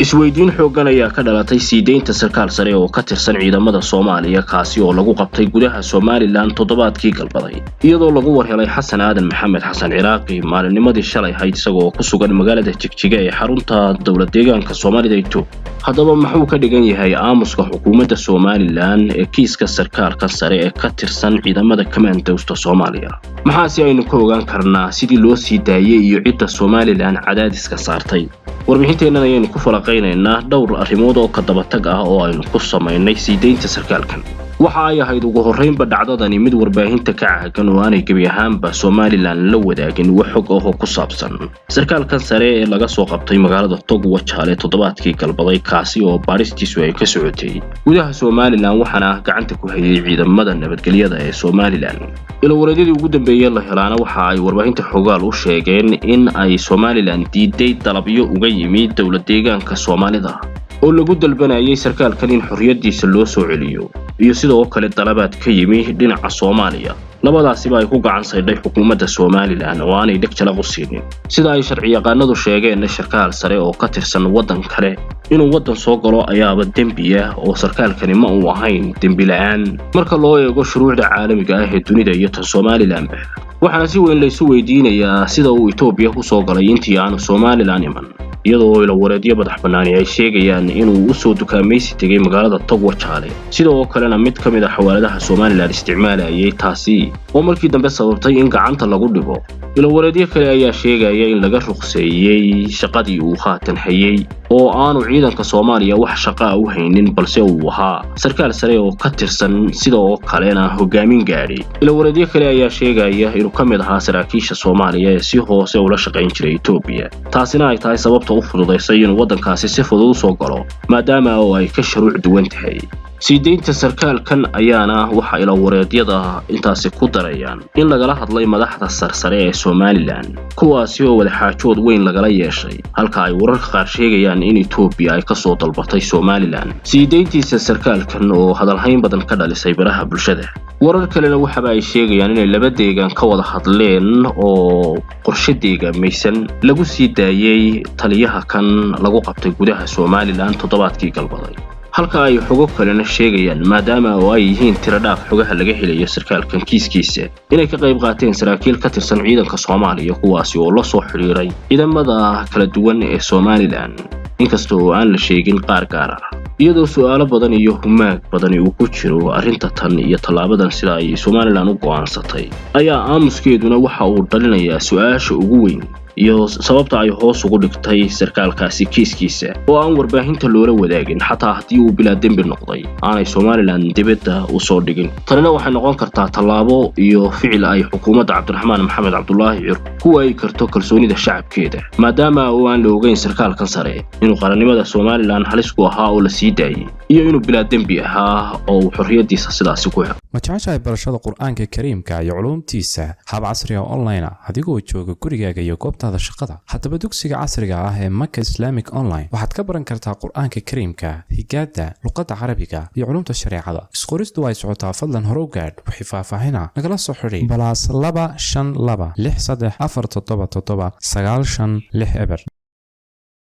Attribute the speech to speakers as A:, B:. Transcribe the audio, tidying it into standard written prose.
A: Isweydiin xooggan ayaa ka dhalatay sii deynta sarkaal sare oo ka tirsan ciidamada Soomaaliya, kaasi oo lagu qabtay gudaha Somaliland toddobaadkii galbaday, iyadoo lagu warhelay Xasan Aadan Maxamed Xasan Ciraaqi maalinnimadii shalay hayd isagoo ku sugan magaalada Jigjiga ee xarunta dowlad deegaanka Soomaalida Itoobiya. Haddaba maxuu ka dhigan yahay aamuska xukuumadda Somaliland ee kiiska sarkaalka sare ee ka tirsan ciidamada Commandosta Soomaaliya? Maxaase aynu ka ogaan karnaa sidii loo sii daayay iyo cidda Somaliland cadaadiska saartay? Warbixinteennan ayaynu ku falaqaynaynaa dhowr arrimood oo ka dabatag ah oo aynu ku samaynay sii deynta sarkaalkan. Waxa ay ahayd ugu horraynba dhacdadani mid warbaahinta ka caagan oo aanay gebi ahaanba Somaliland la wadaagin wax xog ah oo ku saabsan sarkaalkan sare ee laga soo qabtay magaalada Togwajaale toddobaadkii galbaday, kaasi oo baadhistiisu ay ka socotay gudaha Somaliland, waxaana gacanta ku hayay ciidamada nabadgelyada ee Somaliland. Ilawareedyadii ugu dambeeyey la helaana waxa ay warbaahinta xogaal u sheegeen in ay Somaliland diiday dalabyo uga yimi dowlad deegaanka Soomaalida oo lagu dalbanayay sarkaalkan in xorriyadiisa loo soo celiyo, iyo sidoo kale dalabaad ka yimi dhinaca Soomaaliya. Labadaasiba ay ku gacan saydhay xukuumadda Somaliland oo aanay dheg jalaq u siinin. Sida ay sharciyaqaanadu sheegeen, sarkaal sare oo ka tirsan waddan kale inuu waddan soo galo ayaaba dembi ah, oo sarkaalkani ma uu ahayn dembi la'aan marka loo eego shuruucda caalamiga ah ee dunida iyo tan Somalilandba. Waxaana si weyn laysu weydiinayaa sida uu Itoobiya ku soo galay intii aanu Somaliland iman, iyadoo ilawareedyo madax bannaani ay sheegayaan inuu u soo dukaamaysi tegay magaalada Togwajaale, sidoo kalena mid ka mid ah xawaaladaha Somaliland isticmaalayay, taasi oo markii dambe sababtay in gacanta lagu dhigo. Ilawareedyo kale ayaa sheegaya in laga ruqseeyey shaqadii uu haatan hayay oo aanu ciidanka Soomaaliya wax shaqo ah u haynin, balse uu ahaa sarkaal sare oo ka tirsan, sidoo kalena hogaamin gaadhay. Ilawareedyo kale ayaa sheegaya inuu ka mid ahaa saraakiisha Soomaaliya ee si hoose ula shaqayn jiray Itoobiya, taasina ay tahay sababta u fududaysay inuu waddankaasi si fudud u soo galo, maadaama oo ay ka shuruuc duwan tahay. Sii deynta sarkaalkan ayaana waxa ilawareedyada intaasi ku darayaan in lagala hadlay madaxda sarsare ee Somaliland, kuwaasi oo wadaxaajood weyn lagala yeeshay, halka ay wararka qaar sheegayaan in Itoobiya ay kasoo dalbatay Somaliland sii deyntiisa sarkaalkan oo hadalhayn badan ka dhalisay baraha bulshada. Warar kalena waxaba ay sheegayaan inay laba deegaan ka wada hadleen oo qorshe deegaamaysan lagu sii daayay taliyaha kan lagu qabtay gudaha Somaliland toddobaadkii galbaday, halka ay xogo kalena sheegayaan, maadaama oo ay yihiin tiro dhaaf xogaha laga helayo sarkaalkan kiiskiisa, inay ka qayb qaateen saraakiil ka tirsan ciidanka Soomaaliya, kuwaasi oo la soo xidhiiray ciidamada kala duwan ee Somaliland, inkasta oo aan la sheegin qaar gaar ah. Iyadoo su'aalo badan iyo humaag badani uu ku jiro arrinta tan iyo tallaabadan sida ay Somaliland u go'aansatay, ayaa aamuskeeduna waxa uu dhalinayaa su'aasha ugu weyn iyo sababta ay hoos ugu dhigtay sarkaalkaasi kiiskiisa oo aan warbaahinta loola wadaagin, xataa haddii uu bilaa dembi noqday aanay Somaliland dibadda u soo dhigin. Tanina waxay noqon kartaa tallaabo iyo ficil ay xukuumadda Cabdiraxmaan Maxamed Cabdulaahi Cir ku waayi karto kalsoonida shacabkeeda, maadaama oo aan la ogeyn sarkaalkan sare inuu qarannimada Somaliland halis ku ahaa oo la sii daayay iyo inuu bilaa dembi ahaa oo uu xorriyadiisa sidaasi ku helo.
B: Ma jeceshahay barashada Qur-aanka Kariimka iyo culuumtiisa hab casriga online ah, adigoo jooga gurigaaga iyo goobtaada shaqada? Haddaba dugsiga casriga ah ee Maka Islamic Online waxaad ka baran kartaa Qur-aanka Kariimka, higaada, luqadda Carabiga iyo culumta shareecada. Isqoristu ay socotaa, fadlan horow gaadh. Wixii faahfaahina nagala soo xidhi +25263477956 0.